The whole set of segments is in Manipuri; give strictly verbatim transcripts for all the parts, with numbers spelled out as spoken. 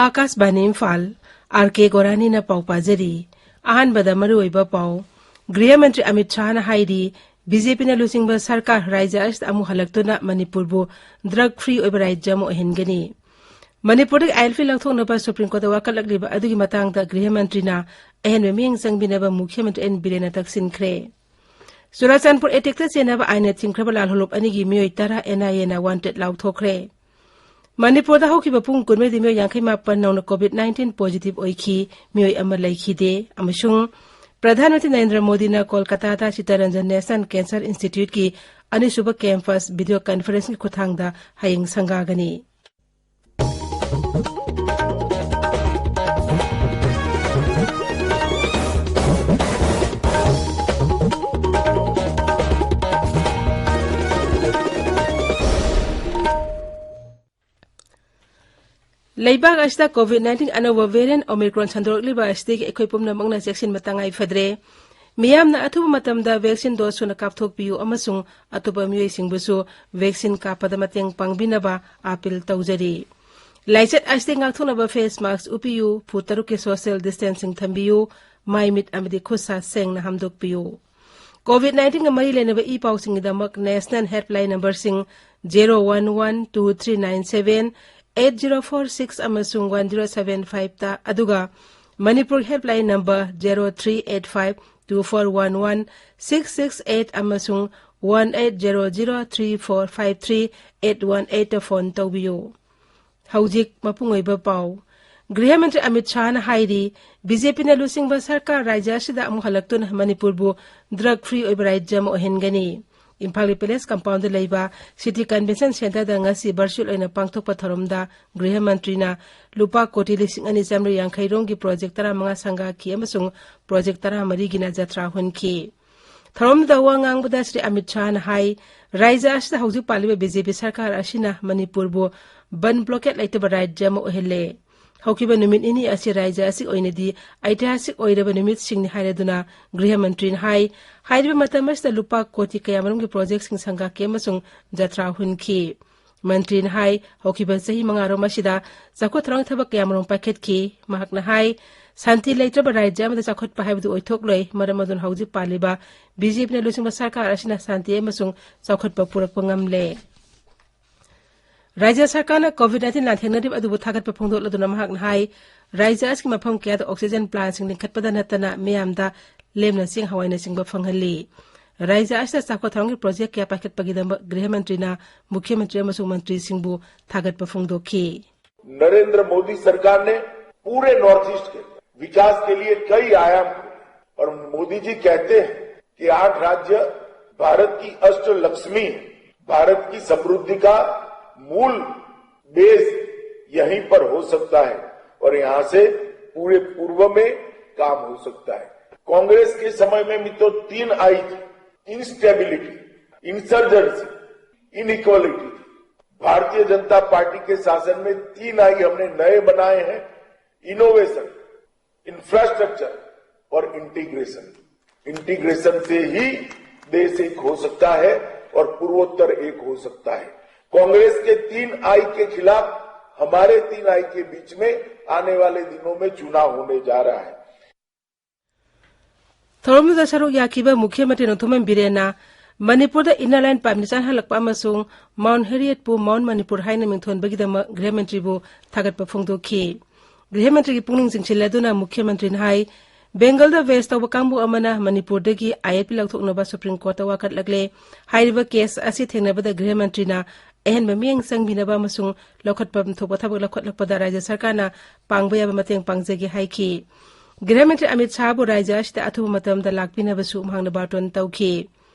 ꯑꯥꯀꯥꯁꯕꯥꯅꯤ ꯏꯝꯐꯥꯜ, ꯑꯥꯔ ꯀꯦ ꯒꯣꯔꯥꯅꯤꯅ ꯄꯥꯎ ꯄꯥꯖꯔꯤ꯫ ꯑꯍꯥꯟꯕꯗ ꯃꯔꯨꯑꯣꯏꯕ ꯄꯥꯎ꯫ ꯒ꯭ꯔꯤꯍ ꯃꯟꯇ꯭ꯔꯤ ꯑꯃꯤꯠ ꯁꯥꯍꯅ ꯍꯥꯏꯔꯤ, ꯕꯤ ꯖꯦ ꯄꯤꯅ ꯂꯨꯆꯤꯡꯕ ꯁꯔꯀꯥꯔ ꯔꯥꯖ꯭ꯌ ꯑꯁꯤꯗ ꯑꯃꯨꯛ ꯍꯜꯂꯛꯇꯨꯅ ꯃꯅꯤꯄꯨꯔꯕꯨ drug free ꯑꯣꯏꯕ ꯔꯥꯖ꯭ꯌ ꯑꯃ ꯑꯣꯏꯍꯟꯒꯅꯤ꯫ ꯃꯅꯤꯄꯨꯔꯗꯒꯤ ꯑꯥꯏ ꯑꯦꯜ ꯄꯤ ꯂꯧꯊꯣꯛꯅꯕ ꯁꯨꯄ꯭ꯔꯤꯝ ꯀꯣꯔꯠꯇ ꯋꯥꯀꯠꯂꯛꯂꯤꯕ ꯑꯗꯨꯒꯤ ꯃꯇꯥꯡꯗ ꯒ꯭ꯔꯤꯍ ꯃꯟꯇ꯭ꯔꯤꯅ ꯑꯍꯦꯟꯕ ꯃꯤꯠꯌꯦꯡ ꯆꯪꯕꯤꯅꯕ ꯃꯨꯈ꯭ꯌ ꯃꯟꯇ꯭ꯔꯤ ꯑꯦꯟ ꯕꯤꯔꯦꯟꯅ ꯇꯛꯁꯤꯟꯈ꯭ꯔꯦ꯫ ꯆꯨꯔꯥꯆꯥꯟꯄꯨꯔ attackꯇ ꯆꯦꯟꯅꯕ ꯑꯥꯏꯟꯅ ꯊꯤꯡꯈ꯭ꯔꯕ ꯂꯥꯜꯍꯧꯂꯨꯞ ꯑꯅꯤꯒꯤ ꯃꯤꯑꯣꯏ ꯇꯔꯥ ꯑꯦꯟ ꯑꯥꯏ ꯑꯦꯅ wanted ꯂꯥꯎꯊꯣꯛꯈ꯭ꯔꯦ꯫ ꯃꯅꯤꯄꯨꯔꯗ ꯍꯧꯈꯤꯕ ꯄꯨꯡ ꯀꯨꯟꯃꯔꯤꯗ ꯃꯤꯑꯣꯏ ꯌꯥꯡꯈꯩ ꯃꯥꯄꯟ ꯅꯧꯅ COVID nineteen positive ꯑꯣꯏꯈꯤ, ꯃꯤꯑꯣꯏ ꯑꯃ ꯂꯩꯈꯤꯗꯦ꯫ ꯑꯃꯁꯨꯡ ꯄ꯭ꯔꯙꯥꯟ ꯃꯟꯇ꯭ꯔꯤ ꯅꯔꯦꯟꯗ꯭ꯔ ꯃꯣꯗꯤꯅ ꯀꯣꯜꯀꯇꯥꯗ ꯁꯤꯇꯥꯔꯟꯖꯟ National Cancer Instituteꯀꯤ ꯑꯅꯤꯁꯨꯕ campus video conferenceꯀꯤ ꯈꯨꯠꯊꯥꯡꯗ ꯍꯌꯦꯡ ꯁꯪꯒꯥꯒꯅꯤ꯫ ꯂꯩꯕꯥꯛ ꯑꯁꯤꯗ COVID nineteen ꯑꯅꯧꯕ variant Omicron ꯁꯟꯗꯣꯔꯛꯂꯤꯕ ꯑꯁꯤꯗꯒꯤ ꯑꯩꯈꯣꯏ ꯄꯨꯝꯅꯃꯛꯅ ꯆꯦꯛꯁꯤꯟꯕ ꯇꯉꯥꯏ ꯐꯗ꯭ꯔꯦ꯫ ꯃꯤꯌꯥꯝꯅ ꯑꯊꯨꯕ ꯃꯇꯝꯗ vaccine dose ꯁꯨꯅ ꯀꯥꯞꯊꯣꯛꯄꯤꯌꯨ ꯑꯃꯁꯨꯡ ꯑꯇꯣꯞꯄ ꯃꯤꯑꯣꯏꯁꯤꯡꯕꯨꯁꯨ vaccine ꯀꯥꯞꯄꯗ ꯃꯇꯦꯡ ꯄꯥꯡꯕꯤꯅꯕ appeal ꯇꯧꯖꯔꯤ꯫ ꯂꯥꯏꯆꯠ ꯑꯁꯤꯗꯒꯤ ꯉꯥꯛꯊꯣꯛꯅꯕ face mask ꯎꯞꯄꯤꯌꯨ, ꯐꯨꯠ ꯇꯔꯨꯛꯀꯤ social distancing ꯊꯝꯕꯤꯌꯨ, ꯃꯥꯏ ꯃꯤꯠ ꯑꯃꯗꯤ ꯈꯨꯠ ꯁꯥ ꯁꯦꯡꯅ ꯍꯥꯝꯗꯣꯛꯄꯤꯌꯨ꯫ COVID nineteen ꯒ ꯃꯔꯤ ꯂꯩꯅꯕ E ꯄꯥꯎꯁꯤꯡꯒꯤꯗꯃꯛ National helpline numberꯁꯤꯡ zero one one two three nine seven eight zero four six ꯑꯃꯁꯨꯡ one zero seven five ꯇ, ꯑꯗꯨꯒ Manipur helpline number zero three eight five two four one one six six eight ꯑꯃꯁꯨꯡ one eight zero zero three four five three eight one eight ꯇ phone ꯇꯧꯕꯤꯌꯨ꯫ ꯍꯧꯖꯤꯛ ꯃꯄꯨꯡ ꯑꯣꯏꯕ ꯄꯥꯎ꯫ ꯒ꯭ꯔꯤꯍ ꯃꯟꯇ꯭ꯔꯤ ꯑꯃꯤꯠ ꯁꯥꯍꯅ ꯍꯥꯏꯔꯤ, ꯕꯤ ꯖꯦ ꯄꯤꯅ ꯂꯨꯆꯤꯡꯕ ꯁꯔꯀꯥꯔ ꯔꯥꯖ꯭ꯌ ꯑꯁꯤꯗ ꯑꯃꯨꯛ ꯍꯜꯂꯛꯇꯨꯅ ꯃꯅꯤꯄꯨꯔꯕꯨ drug free ꯑꯣꯏꯕ ꯔꯥꯖ꯭ꯌ ꯑꯃ ꯑꯣꯏꯍꯟꯒꯅꯤ꯫ ꯏꯝꯐꯥꯜꯒꯤ Palace compoundꯗ ꯂꯩꯕ City Convention Centreꯗ ꯉꯁꯤ virtual ꯑꯣꯏꯅ ꯄꯥꯡꯊꯣꯛꯄ ꯊꯧꯔꯝꯗ ꯒ꯭ꯔꯤꯍ ꯃꯟꯇ꯭ꯔꯤꯅ ꯂꯨꯄꯥ ꯀꯣꯇꯤ ꯂꯤꯁꯤꯡ ꯑꯅꯤ ꯆꯥꯃꯔꯤ ꯌꯥꯡꯈꯩ ꯔꯣꯝꯒꯤ project ꯇꯔꯥꯃꯉꯥ ꯁꯪꯒꯥꯈꯤ ꯑꯃꯁꯨꯡ project ꯇꯔꯥꯃꯔꯤꯒꯤꯅ ꯖꯇ꯭ꯔꯥ ꯍꯨꯟꯈꯤ꯫ ꯊꯧꯔꯝꯗꯨꯗ ꯋꯥ ꯉꯥꯡꯕꯗ ꯁ꯭ꯔꯤ ꯑꯃꯤꯠ ꯁꯥꯍꯅ ꯍꯥꯏ, ꯔꯥꯖ꯭ꯌ ꯑꯁꯤꯗ ꯍꯧꯖꯤꯛ ꯄꯥꯜꯂꯤꯕ ꯕꯤ ꯖꯦ ꯄꯤ ꯁꯔꯀꯥꯔ ꯑꯁꯤꯅ ꯃꯅꯤꯄꯨꯔꯕꯨ ꯕꯟ blockade ꯂꯩꯇꯕ ꯔꯥꯖ꯭ꯌ ꯑꯃ ꯑꯣꯏꯍꯜꯂꯦ꯫ ꯍꯧꯈꯤꯕ ꯅꯨꯃꯤꯠ ꯅꯤꯅꯤ ꯑꯁꯤ ꯔꯥꯖ꯭ꯌ ꯑꯁꯤꯒꯤ ꯑꯣꯏꯅꯗꯤ ꯑꯩꯇꯤꯍꯥꯁꯤꯛ ꯑꯣꯏꯔꯕ ꯅꯨꯃꯤꯠꯁꯤꯡꯅꯤ ꯍꯥꯏꯔꯗꯨꯅ ꯒ꯭ꯔꯤꯍ ꯃꯟꯇ꯭ꯔꯤꯅ ꯍꯥꯏ, ꯍꯥꯏꯔꯤꯕ ꯃꯇꯝ ꯑꯁꯤꯗ ꯂꯨꯄꯥ ꯀꯣꯇꯤ ꯀꯌꯥꯃꯔꯨꯝꯒꯤ ꯄ꯭ꯔꯣꯖꯦꯛꯁꯤꯡ ꯁꯪꯒꯥꯈꯤ ꯑꯃꯁꯨꯡ ꯖꯇ꯭ꯔꯥ ꯍꯨꯟꯈꯤ꯫ ꯃꯟꯇ꯭ꯔꯤꯅ ꯍꯥꯏ, ꯍꯧꯈꯤꯕ ꯆꯍꯤ ꯃꯉꯥꯔꯣꯝ ꯑꯁꯤꯗ ꯆꯥꯎꯈꯠ ꯊꯧꯔꯥꯡꯒꯤ ꯊꯕꯛ ꯀꯌꯥꯃꯔꯨꯝ ꯄꯥꯏꯈꯠꯈꯤ꯫ ꯃꯍꯥꯛꯅ ꯍꯥꯏ, ꯁꯥꯟꯇꯤ ꯂꯩꯇ꯭ꯔꯕ ꯔꯥꯖ꯭ꯌ ꯑꯃꯗ ꯆꯥꯎꯈꯠꯄ ꯍꯥꯏꯕꯗꯨ ꯑꯣꯏꯊꯣꯛꯂꯣꯏ, ꯃꯔꯝ ꯑꯗꯨꯅ ꯍꯧꯖꯤꯛ ꯄꯥꯜꯂꯤꯕ ꯕꯤꯖꯦꯄꯤꯅ ꯂꯨꯆꯤꯡꯕ ꯁꯔꯀꯥꯔ ꯑꯁꯤꯅ ꯁꯥꯟꯇꯤ ꯑꯃꯁꯨꯡ ꯆꯥꯎꯈꯠꯄ ꯄꯨꯔꯛꯄ ꯉꯝꯂꯦ꯫ ꯔꯥꯖ꯭ꯌ ꯁꯔꯀꯥꯔꯅ ꯀꯣꯚꯤꯗ ꯅꯥꯏꯟꯇꯤꯟ ꯂꯥꯟꯊꯦꯡꯅꯔꯤꯕ ꯑꯗꯨꯕꯨ ꯊꯥꯒꯠꯄ ꯐꯣꯡꯗꯣꯛꯂꯗꯨꯅ ꯃꯍꯥꯛꯅ ꯍꯥꯏ, ꯔꯥꯖ꯭ꯌ ꯑꯁꯤꯒꯤ ꯃꯐꯝ ꯀꯌꯥꯗ ꯑꯣꯛꯁꯤꯖꯦꯟ ꯄ꯭ꯂꯥꯟꯁꯤꯡ ꯂꯤꯡꯈꯠꯄꯗ ꯅꯠꯇꯅ ꯃꯤꯌꯥꯝꯗ ꯂꯦꯝꯅ ꯆꯦꯡ ꯍꯋꯥꯏꯅꯆꯤꯡꯕ ꯐꯪꯍꯜꯂꯤ꯫ ꯔꯥꯖ꯭ꯌ ꯑꯁꯤꯗ ꯆꯥꯎꯈꯠ ꯊꯧꯔꯥꯡꯒꯤ ꯄ꯭ꯔꯣꯖꯦꯛ ꯀꯌꯥ ꯄꯥꯏꯈꯠꯄꯒꯤꯗꯃꯛ ꯒ꯭ꯔꯤꯍ ꯃꯟꯇ꯭ꯔꯤꯅ ꯃꯨꯈ꯭ꯌ ꯃꯟꯇ꯭ꯔꯤ ꯑꯃꯁꯨꯡ ꯃꯟꯇ꯭ꯔꯤꯁꯤꯡꯕꯨ ꯊꯥꯒꯠꯄ ꯐꯣꯡꯗꯣꯛꯈꯤ꯫ नरेंद्र मोदी सरकार ने पूरे नॉर्थ ईस्ट के विकास के लिए कई आयाम खोले और मोदी जी कहते हैं कि आठ राज्य भारत की अष्ट लक्ष्मी है, भारत की समृद्धि का मूल बेस यहीं पर हो सकता है और यहां से पूरे पूर्व में काम हो सकता है। कांग्रेस के समय में भी तो तीन आई थी, इंस्टेबिलिटी, इंसर्जेंसी, इनइक्वालिटी थी। भारतीय जनता पार्टी के शासन में तीन आई हमने नए बनाए हैं, इनोवेशन, इंफ्रास्ट्रक्चर और इंटीग्रेशन। इंटीग्रेशन से ही देश एक हो सकता है और पूर्वोत्तर एक हो सकता है। कांग्रेस के तीन आई के खिलाफ हमारे तीन आई के बीच में आने वाले दिनों में चुनाव होने जा रहा है। ꯊꯧꯔꯝꯗꯨꯗ ꯁꯔꯨꯛ ꯌꯥꯈꯤꯕ ꯃꯨꯈ꯭ꯌ ꯃꯟꯇ꯭ꯔꯤ ꯅꯣꯡꯊꯣꯝꯕꯝ ꯕꯤꯔꯦꯟꯅ ꯃꯅꯤꯄꯨꯔꯗ ꯏꯟꯅꯔ ꯂꯥꯏꯟ ꯄꯥꯔꯃꯤꯠ ꯆꯠꯍꯜꯂꯛꯄ ꯑꯃꯁꯨꯡ ꯃꯥꯎꯟ ꯍꯦꯔꯤꯌꯦꯠꯄꯨ ꯃꯥꯎꯟ ꯃꯅꯤꯄꯨꯔ ꯍꯥꯏꯅ ꯃꯤꯡꯊꯣꯟꯕꯒꯤꯗꯃꯛ ꯒ꯭ꯔꯤꯍ ꯃꯟꯇ꯭ꯔꯤꯕꯨ ꯊꯥꯒꯠꯄ ꯐꯣꯡꯗꯣꯛꯈꯤ꯫ ꯒ꯭ꯔꯤꯍ ꯃꯟꯇ꯭ꯔꯤꯒꯤ ꯄꯨꯛꯅꯤꯡ ꯆꯤꯡꯁꯤꯜꯂꯗꯨꯅ ꯃꯨꯈ꯭ꯌ ꯃꯟꯇ꯭ꯔꯤꯅ ꯍꯥꯏ, ꯕꯦꯡꯒꯜꯗ ꯕꯦꯁ ꯇꯧꯕ ꯀꯥꯡꯕꯨ ꯑꯃꯅ ꯃꯅꯤꯄꯨꯔꯗꯒꯤ ꯑꯥꯏ ꯑꯦꯜ ꯄꯤ ꯂꯧꯊꯣꯛꯅꯕ ꯁꯨꯄ꯭ꯔꯤꯝ ꯀꯣꯔꯠꯇ ꯋꯥꯀꯠꯂꯛꯂꯦ꯫ ꯍꯥꯏꯔꯤꯕ ꯀꯦꯁ ꯑꯁꯤ ꯊꯦꯡꯅꯕꯗ ꯒ꯭ꯔꯤꯍ ꯃꯟꯇ꯭ꯔꯤꯅ ꯑꯍꯦꯟꯕ ꯃꯤꯠꯌꯦꯡ ꯆꯪꯕꯤꯅꯕ ꯑꯃꯁꯨꯡ ꯂꯧꯈꯠꯐꯝ ꯊꯣꯛꯄ ꯊꯕꯛ ꯂꯧꯈꯠꯂꯛꯄꯗ ꯔꯥꯖ꯭ꯌ ꯁꯔꯀꯥꯔꯅ ꯄꯥꯡꯕ ꯌꯥꯕ ꯃꯇꯦꯡ ꯄꯥꯡꯖꯒꯦ ꯍꯥꯏꯈꯤ꯫ ꯒ꯭ꯔꯤꯍ ꯃꯟꯇ꯭ꯔꯤ ꯑꯃꯤꯠ ꯁꯥꯍꯕꯨ ꯔꯥꯖ꯭ꯌ ꯑꯁꯤꯗ ꯑꯊꯨꯕ ꯃꯇꯝꯗ ꯂꯥꯛꯄꯤꯅꯕꯁꯨ ꯃꯍꯥꯛꯅ ꯕꯥꯔꯇꯣꯟ ꯇꯧꯈꯤ꯫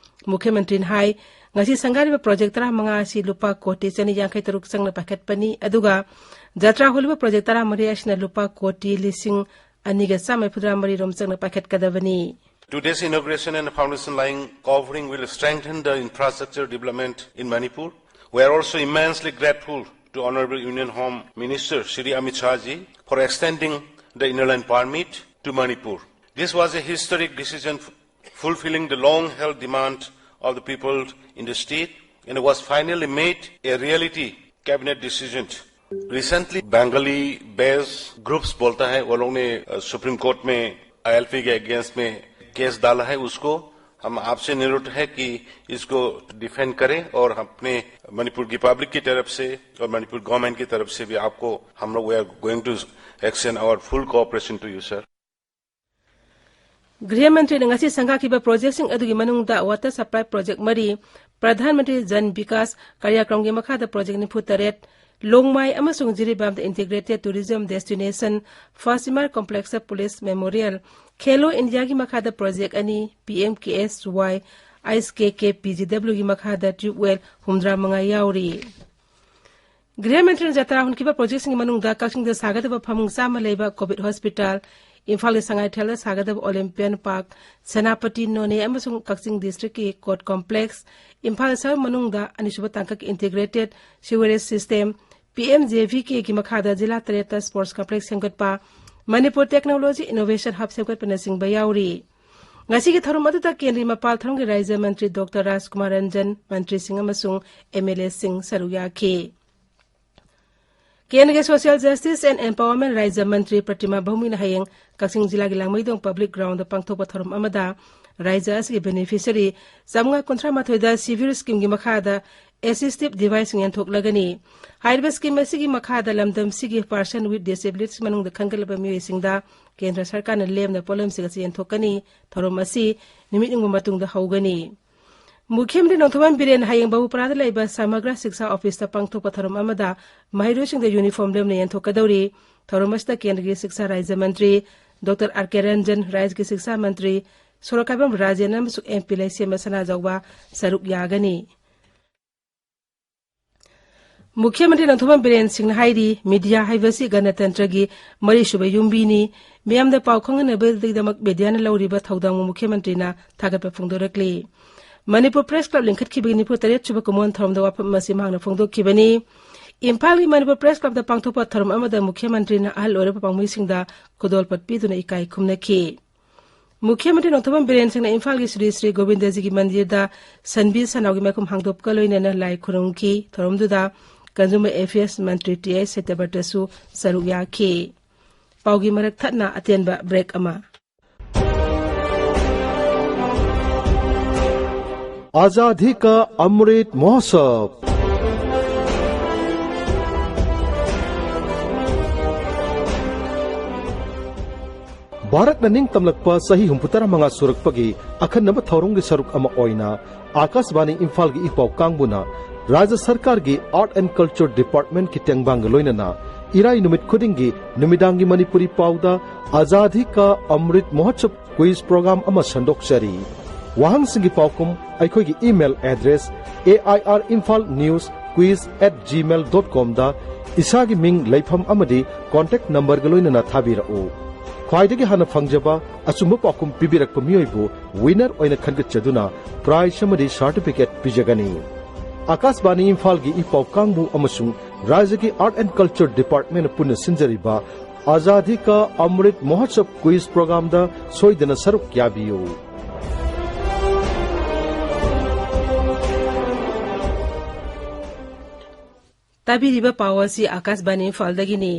ꯃꯨꯈ꯭ꯌ ꯃꯟꯇ꯭ꯔꯤꯅ ꯍꯥꯏ, ꯉꯁꯤ ꯁꯪꯒꯥꯔꯤꯕ ꯄ꯭ꯔꯣꯖꯦꯛ ꯇꯔꯥꯃꯉꯥ ꯑꯁꯤ ꯂꯨꯄꯥ ꯀꯣꯇꯤ ꯆꯅꯤ ꯌꯥꯡꯈꯩ ꯇꯔꯨꯛ ꯆꯪꯅ ꯄꯥꯏꯈꯠꯄꯅꯤ, ꯑꯗꯨꯒ ꯖꯇ꯭ꯔꯥ ꯍꯣꯜꯂꯤꯕ ꯄ꯭ꯔꯣꯖꯦꯛ ꯇꯔꯥꯃꯔꯤ ꯑꯁꯤꯅ ꯂꯨꯄꯥ ꯀꯣꯇꯤ ꯂꯤꯁꯤꯡ ꯑꯅꯤꯒ ꯆꯥꯝꯃ ꯃꯔꯤꯐꯨꯇꯔꯥ ꯃꯔꯤ ꯔꯣꯝ ꯆꯪꯅ ꯄꯥꯏꯈꯠꯀꯗꯕꯅꯤ꯫ Today's inauguration and foundation laying covering will strengthen the infrastructure development in Manipur. We are also immensely grateful to Honorable Union Home Minister Shri Amit Shah ji for extending the Inner Line Permit to Manipur. This was a historic decision f- fulfilling the long-held demand of the people in the state, and it was finally made a reality cabinet decision. Recently, Bengali based groups बोलता है, वो लोग ने सुप्रीम कोर्ट में आईएलपी के अगेंस्ट में केस डाला है, उसको हम आपसे निरोध है कि इसको डिफेंड करें और अपने मणिपुर की पब्लिक की तरफ से और मणिपुर गवर्नमेंट की तरफ से भी आपको हम लोग we are going to extend our full cooperation to you, sir. ꯒ꯭ꯔꯤꯍ ꯃꯟꯇ꯭ꯔꯤꯅ ꯉꯁꯤ ꯁꯪꯒꯥꯈꯤꯕ ꯄ꯭ꯔꯣꯖꯦꯛꯁꯤꯡ ꯑꯗꯨꯒꯤ ꯃꯅꯨꯡꯗ ꯋꯥꯇꯔ ꯁꯄ꯭ꯂꯥꯏ ꯄ꯭ꯔꯣꯖꯦꯛ ꯃꯔꯤ, ꯄ꯭ꯔꯙꯥꯟ ꯃꯟꯇ꯭ꯔꯤ ꯖꯟ ꯕꯤꯀꯥꯁ ꯀꯥꯔꯌꯥꯀ꯭ꯔꯝꯒꯤ ꯃꯈꯥꯗ ꯄ꯭ꯔꯣꯖꯦꯛ ꯅꯤꯐꯨ ꯇꯔꯦꯠ, ꯂꯣꯡꯃꯥꯏ ꯑꯃꯁꯨꯡ ꯖꯤꯔꯤꯕꯥꯝꯗ ꯏꯟꯇꯤꯒ꯭ꯔꯦꯇꯦꯗ ꯇꯨꯔꯤꯖꯝ ꯗꯦꯁꯇꯤꯅꯦꯁꯟ, ꯐꯥꯁꯤꯃꯥꯔ ꯀꯣꯝꯄ꯭ꯂꯦꯛꯁꯇ ꯄꯨꯂꯤꯁ ꯃꯦꯃꯣꯔꯤꯌꯦꯜ, ꯈꯦꯂꯣ ꯏꯟꯗꯤꯌꯥꯒꯤ ꯃꯈꯥꯗ ꯄ꯭ꯔꯣꯖꯦꯛ ꯑꯅꯤ, P M K S Y, ꯑꯥꯏꯁ ꯀꯦ ꯀꯦ ꯄꯤ ꯖꯤ ꯗꯕ꯭ꯂꯤꯎꯒꯤ ꯃꯈꯥꯗ ꯇ꯭ꯌꯨꯕꯋꯦꯜ ꯍꯨꯝꯗ꯭ꯔꯥ ꯃꯉꯥ ꯌꯥꯎꯔꯤ꯫ ꯒ꯭ꯔꯤꯍ ꯃꯟꯇ꯭ꯔꯤꯅ ꯖꯇ꯭ꯔꯥ ꯍꯨꯟꯈꯤꯕ ꯄ꯭ꯔꯣꯖꯦꯛꯁꯤꯡꯒꯤ ꯃꯅꯨꯡꯗ ꯀꯛꯆꯤꯡꯗ ꯁꯥꯒꯗꯕ ꯐꯃꯨꯡ ꯆꯥꯝꯃ ꯂꯩꯕ ꯀꯣꯚꯤꯗ ꯍꯣꯁꯄꯤꯇꯥꯜ, ꯏꯝꯐꯥꯜꯒꯤ ꯁꯉꯥꯏꯊꯦꯜꯗ ꯁꯥꯒꯗꯕ ꯑꯣꯂꯤꯝꯄꯤꯌꯟ ꯄꯥꯔꯛ, ꯁꯦꯅꯥꯄꯇꯤ, ꯅꯣꯅꯦ ꯑꯃꯁꯨꯡ ꯀꯛꯆꯤꯡ ꯗꯤꯁꯇ꯭ꯔꯤꯛꯀꯤ ꯀꯣꯔꯠ ꯀꯣꯝꯄ꯭ꯂꯦꯛꯁ, ꯏꯝꯐꯥꯜ ꯁꯍꯔ ꯃꯅꯨꯡꯗ ꯑꯅꯤꯁꯨꯕ ꯇꯥꯡꯀꯛꯀꯤ integrated sewerage system, P M J V ꯀꯦꯒꯤ ꯃꯈꯥꯗ ꯖꯤꯂꯥ ꯇꯔꯦꯠꯇ ꯁ꯭ꯄꯣꯔꯠꯁ ꯀꯝꯄ꯭ꯂꯦꯛꯁ ꯁꯦꯝꯒꯠꯄ, ꯃꯅꯤꯄꯨꯔ ꯇꯦꯛꯅꯣꯂꯣꯖꯤ ꯏꯅꯣꯚꯦꯁꯟ ꯍꯕ ꯁꯦꯝꯒꯠꯄꯅꯆꯤꯡꯕ ꯌꯥꯎꯔꯤ꯫ ꯉꯁꯤꯒꯤ ꯊꯧꯔꯝ ꯑꯗꯨꯗ ꯀꯦꯟꯗ꯭ꯔꯒꯤ ꯃꯄꯥꯜ ꯊꯧꯔꯝꯒꯤ ꯔꯥꯖ꯭ꯌ ꯃꯟꯇ꯭ꯔꯤ ꯗꯣꯛꯇꯔ ꯔꯥꯖꯀꯨꯃꯥꯔ ꯔꯟꯖꯟ, ꯃꯟꯇ꯭ꯔꯤꯁꯤꯡ ꯑꯃꯁꯨꯡ ꯑꯦꯝ ꯑꯦꯜ ꯑꯦꯁꯤꯡ ꯁꯔꯨꯛ ꯌꯥꯈꯤ꯫ ꯀꯦꯟꯗ꯭ꯔꯒꯤ ꯁꯣꯁꯤꯌꯦꯜ ꯖꯁꯇꯤꯁ ꯑꯦꯟ ꯑꯦꯝꯄꯥꯋꯔꯃꯦꯟ ꯔꯥꯖ꯭ꯌ ꯃꯟꯇ꯭ꯔꯤ ꯄ꯭ꯔꯇꯤꯃꯥ ꯚꯧꯃꯤꯅ ꯍꯌꯦꯡ ꯀꯛꯆꯤꯡ ꯖꯤꯂꯥꯒꯤ ꯂꯥꯡꯃꯩꯗꯣꯡ ꯄꯕ꯭ꯂꯤꯛ ꯒ꯭ꯔꯥꯎꯟꯗ ꯄꯥꯡꯊꯣꯛꯄ ꯊꯧꯔꯝ ꯑꯃꯗ ꯔꯥꯖ꯭ꯌ ꯑꯁꯤꯒꯤ ꯕꯦꯅꯤꯐꯤꯁꯔꯤ ꯆꯥꯝꯃꯉꯥ ꯀꯨꯟꯊ꯭ꯔꯥ ꯃꯥꯊꯣꯏꯗ ꯁꯤꯚꯤꯌꯔ ꯁ꯭ꯀꯤꯝꯒꯤ ꯃꯈꯥꯗ ꯑꯦꯁꯤꯁꯇꯤꯚ ꯗꯤꯚꯥꯏꯁꯁꯤꯡ ꯌꯦꯟꯊꯣꯛꯂꯒꯅꯤ꯫ ꯍꯥꯏꯔꯤꯕ ꯁ꯭ꯀꯤꯝ ꯑꯁꯤꯒꯤ ꯃꯈꯥꯗ ꯂꯝꯗꯝꯁꯤꯒꯤ ꯄꯥꯔꯁꯟ ꯋꯤꯠ ꯗꯤꯁꯦꯕꯤꯂꯤꯇꯤꯁ ꯃꯅꯨꯡꯗ ꯈꯟꯒꯠꯂꯕ ꯃꯤꯑꯣꯏꯁꯤꯡꯗ ꯀꯦꯟꯗ꯭ꯔ ꯁꯔꯀꯥꯔꯅ ꯂꯦꯝꯅ ꯄꯣꯠꯂꯝꯁꯤꯡ ꯑꯁꯤ ꯌꯦꯟꯊꯣꯛꯀꯅꯤ꯫ ꯊꯧꯔꯝ ꯑꯁꯤ ꯅꯨꯃꯤꯠ ꯅꯤꯒꯨꯝꯕ ꯃꯇꯨꯡꯗ ꯍꯧꯒꯅꯤ꯫ ꯃꯨꯈ꯭ꯌ ꯃꯟꯇ꯭ꯔꯤ ꯅꯣꯡꯊꯣꯝꯕꯝ ꯕꯤꯔꯦꯟ ꯍꯌꯦꯡ ꯕꯕꯨꯄꯔꯥꯗ ꯂꯩꯕ ꯁꯃꯒ꯭ꯔ ꯁꯤꯛꯁꯥ ꯑꯣꯐꯤꯁꯇ ꯄꯥꯡꯊꯣꯛꯄ ꯊꯧꯔꯝ ꯑꯃꯗ ꯃꯍꯩꯔꯣꯏꯁꯤꯡꯗ ꯌꯨꯅꯤꯐꯣꯔꯝ ꯂꯦꯝꯅ ꯌꯦꯟꯊꯣꯛꯀꯗꯧꯔꯤ꯫ ꯊꯧꯔꯝ ꯑꯁꯤꯗ ꯀꯦꯟꯗ꯭ꯔꯒꯤ ꯁꯤꯛꯁꯥ ꯔꯥꯖ꯭ꯌ ꯃꯟꯇ꯭ꯔꯤ ꯗꯣꯛꯇꯔ ꯑꯥꯔ ꯀꯦ ꯔꯟꯖꯟ, ꯔꯥꯖ꯭ꯌꯒꯤ ꯁꯤꯛꯁꯥ ꯃꯟꯇ꯭ꯔꯤ ꯁꯣꯔꯣꯛꯈꯥꯏꯕꯝ ꯔꯥꯖꯦꯟ ꯑꯃꯁꯨꯡ ꯑꯦꯝ ꯄꯤ ꯂꯩꯁꯦꯝꯕ ꯁꯅꯥꯖꯥꯎꯕ ꯁꯔꯨꯛ ꯌꯥꯒꯅꯤ꯫ ꯃꯨꯈ꯭ꯌ ꯃꯟꯇ꯭ꯔꯤ ꯅꯣꯡꯊꯣꯝꯕꯝ ꯕꯤꯔꯦꯟ ꯁꯤꯡꯅ ꯍꯥꯏꯔꯤ, ꯃꯤꯗꯤꯌꯥ ꯍꯥꯏꯕꯁꯤ ꯒꯅꯇꯟꯇ꯭ꯔꯒꯤ ꯃꯔꯤꯁꯨꯕ ꯌꯨꯝꯕꯤꯅꯤ꯫ ꯃꯤꯌꯥꯝꯗ ꯄꯥꯎ ꯈꯪꯍꯟꯅꯕꯒꯤꯗꯃꯛ ꯃꯤꯗꯤꯌꯥꯅ ꯂꯧꯔꯤꯕ ꯊꯧꯗꯥꯡꯕꯨ ꯃꯨꯈ꯭ꯌ ꯃꯟꯇ꯭ꯔꯤꯅ ꯊꯥꯒꯠꯄ ꯐꯣꯡꯗꯣꯔꯛꯂꯤ꯫ ꯃꯅꯤꯄꯨꯔ ꯄ꯭ꯔꯦꯁ ꯀ꯭ꯂꯕ ꯂꯤꯡꯈꯠꯈꯤꯕꯒꯤ ꯅꯤꯐꯨ ꯇꯔꯦꯠ ꯁꯨꯕ ꯀꯨꯝꯑꯣꯟ ꯊꯧꯔꯝꯗ ꯋꯥꯐꯝ ꯑꯁꯤ ꯃꯍꯥꯛꯅ ꯐꯣꯡꯗꯣꯛꯈꯤꯕꯅꯤ꯫ ꯏꯝꯐꯥꯜꯒꯤ ꯃꯅꯤꯄꯨꯔ ꯄ꯭ꯔꯦꯁ ꯀ꯭ꯂꯕꯇ ꯄꯥꯡꯊꯣꯛꯄ ꯊꯧꯔꯝ ꯑꯃꯗ ꯃꯨꯈ꯭ꯌ ꯃꯟꯇ꯭ꯔꯤꯅ ꯑꯍꯜ ꯑꯣꯏꯔꯕ ꯄꯥꯎꯃꯤꯁꯤꯡꯗ ꯈꯨꯗꯣꯜꯄꯣꯠ ꯄꯤꯗꯨꯅ ꯏꯀꯥꯏ ꯈꯨꯝꯅꯈꯤ꯫ ꯃꯨꯈ꯭ꯌ ꯃꯟꯇ꯭ꯔꯤ ꯅꯣꯡꯊꯣꯝꯕꯝ ꯕꯤꯔꯦꯟ ꯁꯤꯡꯅ ꯏꯝꯐꯥꯜꯒꯤ ꯁ꯭ꯔꯤ ꯁ꯭ꯔꯤ ꯒꯣꯕꯤꯟꯗꯖꯤꯒꯤ ꯃꯟꯗꯤꯔꯗ ꯁꯟꯕꯤ ꯁꯟꯅꯥꯎꯒꯤ ꯃꯥꯏꯈꯨꯝ ꯍꯥꯡꯗꯣꯛꯄꯒ ꯂꯣꯏꯅꯅ ꯂꯥꯏ ꯈꯨꯔꯨꯝꯈꯤ꯫ ꯊꯧꯔꯝꯗꯨꯗ Consumer Affairs ꯃꯟꯇ꯭ꯔꯤ ꯇꯤ ꯑꯥꯏ ꯁꯇ꯭ꯌꯕ꯭ꯔꯇꯁꯨ ꯁꯔꯨꯛ ꯌꯥꯈꯤ꯫ ꯄꯥꯎꯒꯤ ꯃꯔꯛ ꯊꯠꯅ ꯑꯇꯦꯟꯕ ꯕ꯭ꯔꯦꯛ ꯑꯃ꯫ ꯑꯥꯖꯥꯗꯤ ꯀꯥ ꯑꯃ꯭ꯔꯤꯠ ꯃꯍꯣꯠꯁꯕ꯫ ꯚꯥꯔꯠꯅ ꯅꯤꯡꯇꯝꯂꯛꯄ ꯆꯍꯤ ꯍꯨꯝꯐꯨꯇꯔꯥ ꯃꯉꯥ ꯁꯨꯔꯛꯄꯒꯤ ꯑꯈꯟꯅꯕ ꯊꯧꯔꯝꯒꯤ ꯁꯔꯨꯛ ꯑꯃ ꯑꯣꯏꯅ ꯑꯥꯀꯥꯁꯕꯥꯅꯤ ꯏꯝꯐꯥꯜꯒꯤ ꯏ ꯄꯥꯎ ꯀꯥꯡꯕꯨꯅ ꯔꯥꯖ꯭ꯌ ꯁꯔꯀꯥꯔꯒꯤ Art and Culture Departmentꯀꯤ ꯇꯦꯡꯕꯥꯡꯒ ꯂꯣꯏꯅꯅ ꯏꯔꯥꯏ ꯅꯨꯃꯤꯠ ꯈꯨꯗꯤꯡꯒꯤ ꯅꯨꯃꯤꯗꯥꯡꯒꯤ ꯃꯅꯤꯄꯨꯔꯤ ꯄꯥꯎꯗ ꯑꯥꯖꯥꯗꯤ ꯀꯥ ꯑꯃ꯭ꯔꯤꯠ ꯃꯍꯣꯠꯁꯕ quiz program ꯑꯃ ꯁꯟꯗꯣꯛꯆꯔꯤ꯫ ꯋꯥꯍꯪꯁꯤꯡꯒꯤ ꯄꯥꯎꯈꯨꯝ ꯑꯩꯈꯣꯏꯒꯤ email address A I R Imphal News Quiz at gmail dot comꯗ ꯏꯁꯥꯒꯤ ꯃꯤꯡ, ꯂꯩꯐꯝ ꯑꯃꯗꯤ contact numberꯒ ꯂꯣꯏꯅꯅ ꯊꯥꯕꯤꯔꯛꯎ꯫ ꯈ꯭ꯋꯥꯏꯗꯒꯤ ꯍꯥꯟꯅ ꯐꯪꯖꯕ ꯑꯆꯨꯝꯕ ꯄꯥꯎꯈꯨꯝ ꯄꯤꯕꯤꯔꯛꯄ ꯃꯤꯑꯣꯏꯕꯨ winner ꯑꯣꯏꯅ ꯈꯟꯒꯠꯆꯗꯨꯅ prize ꯑꯃꯗꯤ certificate ꯄꯤꯖꯒꯅꯤ꯫ ꯑꯥꯀꯥꯁꯕꯥꯅꯤ ꯏꯝꯐꯥꯜꯒꯤ ꯏ ꯄꯥꯎ ꯀꯥꯡꯕꯨ ꯑꯃꯁꯨꯡ ꯔꯥꯖ꯭ꯌꯒꯤ Art and Culture Departmentꯅ ꯄꯨꯟꯅ ꯁꯤꯟꯖꯔꯤꯕ ꯑꯥꯖꯥꯗꯤ ꯀꯥ ꯑꯃ꯭ꯔꯤꯠ ꯃꯍꯣꯠꯁꯕ quiz programꯗ ꯁꯣꯏꯗꯅ ꯁꯔꯨꯛ ꯌꯥꯕꯤꯌꯨ꯫ ꯇꯥꯕꯤꯔꯤꯕ ꯄꯥꯎ ꯑꯁꯤ ꯑꯥꯀꯥꯁꯕꯥꯅꯤ ꯏꯝꯐꯥꯜꯗꯒꯤꯅꯤ꯫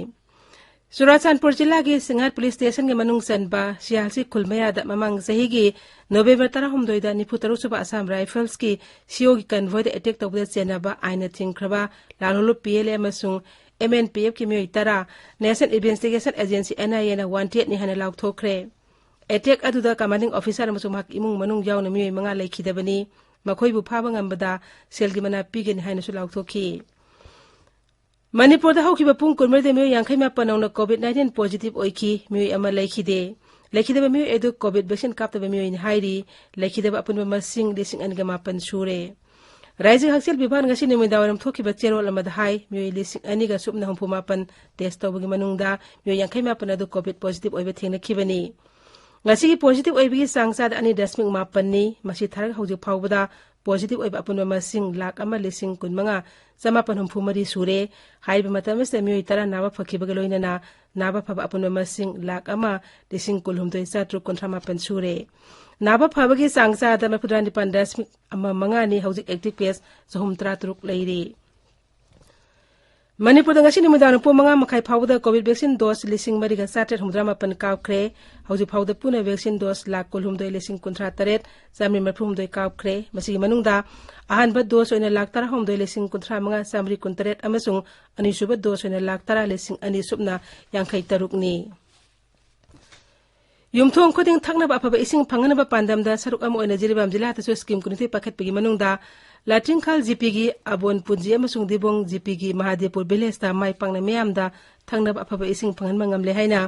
ꯆꯨꯔꯥꯆꯥꯟꯄꯨꯔ ꯖꯤꯂꯥꯒꯤ ꯁꯤꯡꯍꯥꯠ ꯄꯨꯂꯤꯁ ꯁ꯭ꯇꯦꯁꯟꯒꯤ ꯃꯅꯨꯡ ꯆꯟꯕ ꯁꯤꯌꯥꯜꯁꯤ ꯈꯨꯜ ꯃꯌꯥꯗ ꯃꯃꯥꯡ ꯆꯍꯤꯒꯤ ꯅꯣꯕꯦꯝꯕꯔ ꯇꯔꯥꯍꯨꯝꯗꯣꯏꯗ ꯅꯤꯐꯨ ꯇꯔꯨꯛ ꯁꯨꯕ ꯑꯁꯥꯝ ꯔꯥꯏꯐꯜꯁꯀꯤ ꯁꯤꯑꯣꯒꯤ ꯀꯟꯚꯣꯏꯗ ꯑꯦꯇꯦꯛ ꯇꯧꯕꯗ ꯆꯦꯟꯅꯕ ꯑꯥꯏꯟꯅ ꯊꯤꯡꯈ꯭ꯔꯕ ꯂꯥꯜꯍꯧꯂꯨꯞ ꯄꯤ ꯑꯦꯜ ꯑꯦ ꯑꯃꯁꯨꯡ ꯑꯦꯝ ꯑꯦꯟ ꯄꯤ ꯑꯦꯐꯀꯤ ꯃꯤꯑꯣꯏ ꯇꯔꯥ National Investigation Agency, N I Aꯅ ꯋꯥꯟꯇꯦꯠꯅꯤ ꯍꯥꯏꯅ ꯂꯥꯎꯊꯣꯛꯈ꯭ꯔꯦ꯫ ꯑꯦꯇꯦꯛ ꯑꯗꯨꯗ ꯀꯃꯥꯟꯗꯤꯡ ꯑꯣꯐꯤꯁꯥꯔ ꯑꯃꯁꯨꯡ ꯃꯍꯥꯛꯀꯤ ꯏꯃꯨꯡ ꯃꯅꯨꯡ ꯌꯥꯎꯅ ꯃꯤꯑꯣꯏ ꯃꯉꯥ ꯂꯩꯈꯤꯗꯕꯅꯤ꯫ ꯃꯈꯣꯏꯕꯨ ꯐꯥꯕ ꯉꯝꯕꯗ ꯁꯦꯜꯒꯤ ꯃꯅꯥ ꯄꯤꯒꯅꯤ ꯍꯥꯏꯅꯁꯨ ꯂꯥꯎꯊꯣꯛꯈꯤ꯫ ꯃꯅꯤꯄꯨꯔꯗ ꯍꯧꯈꯤꯕ ꯄꯨꯡ ꯀꯨꯟꯃꯔꯤꯗ ꯃꯤꯑꯣꯏ ꯌꯥꯡꯈꯩ ꯃꯥꯄꯟ ꯅꯧꯅ COVID nineteen positive ꯑꯣꯏꯈꯤ, ꯃꯤꯑꯣꯏ ꯑꯃ ꯂꯩꯈꯤꯗꯦ꯫ ꯂꯩꯈꯤꯗꯕ ꯃꯤꯑꯣꯏ ꯑꯗꯨ COVID vaccine ꯀꯥꯞꯇꯕ ꯃꯤꯑꯣꯏꯅꯤ ꯍꯥꯏꯔꯤ꯫ ꯂꯩꯈꯤꯗꯕ ꯑꯄꯨꯟꯕ ꯃꯁꯤꯡ ꯂꯤꯁꯤꯡ ꯑꯅꯤꯒ ꯃꯥꯄꯟ ꯁꯨꯔꯦ꯫ ꯔꯥꯏꯖ꯭ꯌꯒꯤ ꯍꯛꯁꯦꯜ ꯕꯤꯚꯥꯒꯅ ꯉꯁꯤ ꯅꯨꯃꯤꯗꯥꯡꯋꯥꯏꯔꯝ ꯊꯣꯛꯈꯤꯕ ꯆꯦꯔꯣꯜ ꯑꯃꯗ ꯍꯥꯏ, ꯃꯤꯑꯣꯏ ꯂꯤꯁꯤꯡ ꯑꯅꯤꯒ ꯁꯨꯞꯅ ꯍꯨꯝꯐꯨ ꯃꯥꯄꯟ test ꯇꯧꯕꯒꯤ ꯃꯅꯨꯡꯗ ꯃꯤꯑꯣꯏ ꯌꯥꯡꯈꯩ ꯃꯥꯄꯟ ꯑꯗꯨ COVID positive ꯑꯣꯏꯕ ꯊꯦꯡꯅꯈꯤꯕꯅꯤ꯫ ꯉꯁꯤꯒꯤ positive ꯑꯣꯏꯕꯒꯤ ꯆꯥꯡ ꯆꯥꯗ ꯑꯅꯤ ꯗꯁꯃꯤꯛ ꯃꯥꯄꯟꯅꯤ꯫ ꯃꯁꯤ ꯊꯥꯔꯒ ꯍꯧꯖꯤꯛ ꯐꯥꯎꯕꯗ ꯄꯣꯖꯤꯇꯤꯚ ꯑꯣꯏꯕ ꯑꯄꯨꯟꯕ ꯃꯁꯤꯡ ꯂꯥꯈ ꯑꯃ ꯂꯤꯁꯤꯡ ꯀꯨꯟꯃꯉꯥ ꯆꯃꯥꯄꯟ ꯍꯨꯝꯐꯨ ꯃꯔꯤ ꯁꯨꯔꯦ꯫ ꯍꯥꯏꯔꯤꯕ ꯃꯇꯝ ꯑꯁꯤꯗ ꯃꯤꯑꯣꯏ ꯇꯔꯥ ꯅꯥꯕ ꯐꯈꯤꯕꯒ ꯂꯣꯏꯅꯅ ꯅꯥꯕ ꯐꯕ ꯑꯄꯨꯟꯕ ꯃꯁꯤꯡ ꯂꯥꯈ ꯑꯃ ꯂꯤꯁꯤꯡ ꯀꯨꯟꯍꯨꯝꯗꯣꯏ ꯆꯥꯇ꯭ꯔꯨꯛ ꯀꯨꯟꯊ꯭ꯔꯥ ꯃꯥꯄꯟ ꯁꯨꯔꯦ꯫ ꯅꯥꯕ ꯐꯕꯒꯤ ꯆꯥꯡ ꯆꯥꯗ ꯃꯔꯤꯐꯨꯇꯔꯥ ꯅꯤꯄꯥꯟ ꯗꯁꯃꯤꯛ ꯑꯃ ꯃꯉꯥꯅꯤ꯫ ꯍꯧꯖꯤꯛ ꯑꯦꯛꯇꯤꯚ ꯀꯦꯁ ꯆꯍꯨꯝ ꯇꯔꯥ ꯇꯔꯨꯛ ꯂꯩꯔꯤ꯫ ꯃꯅꯤꯄꯨꯔꯗ ꯉꯁꯤ ꯅꯨꯃꯤꯗꯥꯡ ꯄꯨꯡ ꯃꯉꯥ ꯃꯈꯥꯏ ꯐꯥꯎꯕꯗ ꯀꯣꯚꯤꯗ ꯚꯦꯛꯁꯤꯟ ꯗꯣꯁ ꯂꯤꯁꯤꯡ ꯃꯔꯤꯒ ꯆꯥꯇ꯭ꯔꯦꯠ ꯍꯨꯝꯐꯨꯇꯔꯥ ꯃꯥꯄꯟ ꯀꯥꯞꯈ꯭ꯔꯦ꯫ ꯍꯧꯖꯤꯛ ꯐꯥꯎꯕꯗ ꯄꯨꯟꯅ ꯚꯦꯛꯁꯤꯟ ꯗꯣꯁ ꯂꯥꯈ ꯀꯨꯟꯍꯨꯝꯗꯣꯏ ꯂꯤꯁꯤꯡ ꯀꯨꯟꯊ꯭ꯔꯥ ꯇꯔꯦꯠ ꯆꯥꯃꯔꯤ ꯃꯔꯤꯐꯨ ꯍꯨꯝꯗꯣꯏ ꯀꯥꯞꯈ꯭ꯔꯦ꯫ ꯃꯁꯤꯒꯤ ꯃꯅꯨꯡꯗ ꯑꯍꯥꯟꯕ ꯗꯣꯁ ꯑꯣꯏꯅ ꯂꯥꯈ ꯇꯔꯥꯍꯨꯝꯗꯣꯏ ꯂꯤꯁꯤꯡ ꯀꯨꯟꯊ꯭ꯔꯥ ꯃꯉꯥ ꯆꯥꯃꯔꯤ ꯀꯨꯟꯇꯔꯦꯠ ꯑꯃꯁꯨꯡ ꯑꯅꯤꯁꯨꯕ ꯗꯣꯁ ꯑꯣꯏꯅ ꯂꯥꯈ ꯇꯔꯥ ꯂꯤꯁꯤꯡ ꯑꯅꯤ ꯁꯨꯞꯅ ꯌꯥꯡꯈꯩ ꯇꯔꯨꯛꯅꯤ꯫ ꯌꯨꯝꯊꯣꯡ ꯈꯨꯗꯤꯡ ꯊꯛꯅꯕ ꯑꯐꯕ ꯏꯁꯤꯡ ꯐꯪꯍꯟꯅꯕ ꯄꯥꯟꯗꯝꯗ ꯁꯔꯨꯛ ꯑꯃ ꯑꯣꯏꯅ ꯖꯤꯔꯤꯕꯥꯝ ꯖꯤꯂꯥꯗꯁꯨ ꯁ꯭ꯀꯤꯝ ꯀꯨꯟꯅꯤꯊꯣꯏ ꯄꯥꯏꯈꯠꯄꯒꯤ ꯃꯅꯨꯡꯗ ꯂꯥꯇꯤꯡꯈꯥꯜ ꯖꯤꯄꯤꯒꯤ ꯑꯕꯣꯟ ꯄꯨꯟꯖꯤ ꯑꯃꯁꯨꯡ ꯗꯤꯕꯣꯡ ꯖꯤꯄꯤꯒꯤ ꯃꯍꯥꯗꯦꯕꯄꯨꯔ ꯚꯤꯂꯦꯖꯇ ꯃꯥꯏ ꯄꯥꯛꯅ ꯃꯤꯌꯥꯝꯗ ꯊꯛꯅꯕ ꯑꯐꯕ ꯏꯁꯤꯡ ꯐꯪꯍꯟꯕ ꯉꯝꯂꯦ ꯍꯥꯏꯅ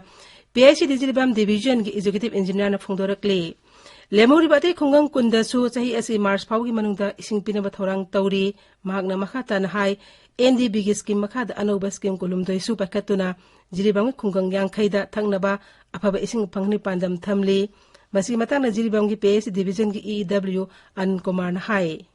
ꯄꯤ ꯑꯩꯆ ꯏ ꯗꯤ ꯖꯤꯔꯤꯕꯥꯝ ꯗꯤꯚꯤꯖꯟꯒꯤ ꯑꯦꯛꯖꯤꯀ꯭ꯌꯨꯇꯤꯚ ꯏꯟꯖꯤꯅꯤꯌꯥꯔꯅ ꯐꯣꯡꯗꯣꯔꯛꯂꯤ꯫ ꯂꯦꯝꯍꯧꯔꯤꯕ ꯑꯇꯩ ꯈꯨꯡꯒꯪ ꯀꯨꯟꯗꯁꯨ ꯆꯍꯤ ꯑꯁꯤ ꯃꯥꯔꯆ ꯐꯥꯎꯒꯤ ꯃꯅꯨꯡꯗ ꯏꯁꯤꯡ ꯄꯤꯅꯕ ꯊꯧꯔꯥꯡ ꯇꯧꯔꯤ꯫ ꯃꯍꯥꯛꯅ ꯃꯈꯥ ꯇꯥꯅ ꯍꯥꯏ, ꯑꯦꯟ ꯗꯤ ꯕꯤꯒꯤ ꯁ꯭ꯀꯤꯝ ꯃꯈꯥꯗ ꯑꯅꯧꯕ ꯁ꯭ꯀꯤꯝ ꯀꯨꯟꯍꯨꯝꯗꯣꯏꯁꯨ ꯄꯥꯏꯈꯠꯇꯨꯅ ꯖꯤꯔꯤꯕꯥꯝꯒꯤ ꯈꯨꯡꯒꯪ ꯌꯥꯡꯈꯩꯗ ꯊꯛꯅꯕ ꯑꯐꯕ ꯏꯁꯤꯡ ꯐꯪꯍꯟꯅꯕ ꯄꯥꯟꯗꯝ ꯊꯝꯂꯤ꯫ ꯃꯁꯤꯒꯤ ꯃꯇꯥꯡꯗ ꯖꯤꯔꯤꯕꯥꯝꯒꯤ P H E ꯗꯤꯚꯤꯖꯟꯒꯤ E W ꯑꯅꯟ ꯀꯨꯃꯥꯔꯅ ꯍꯥꯏ꯫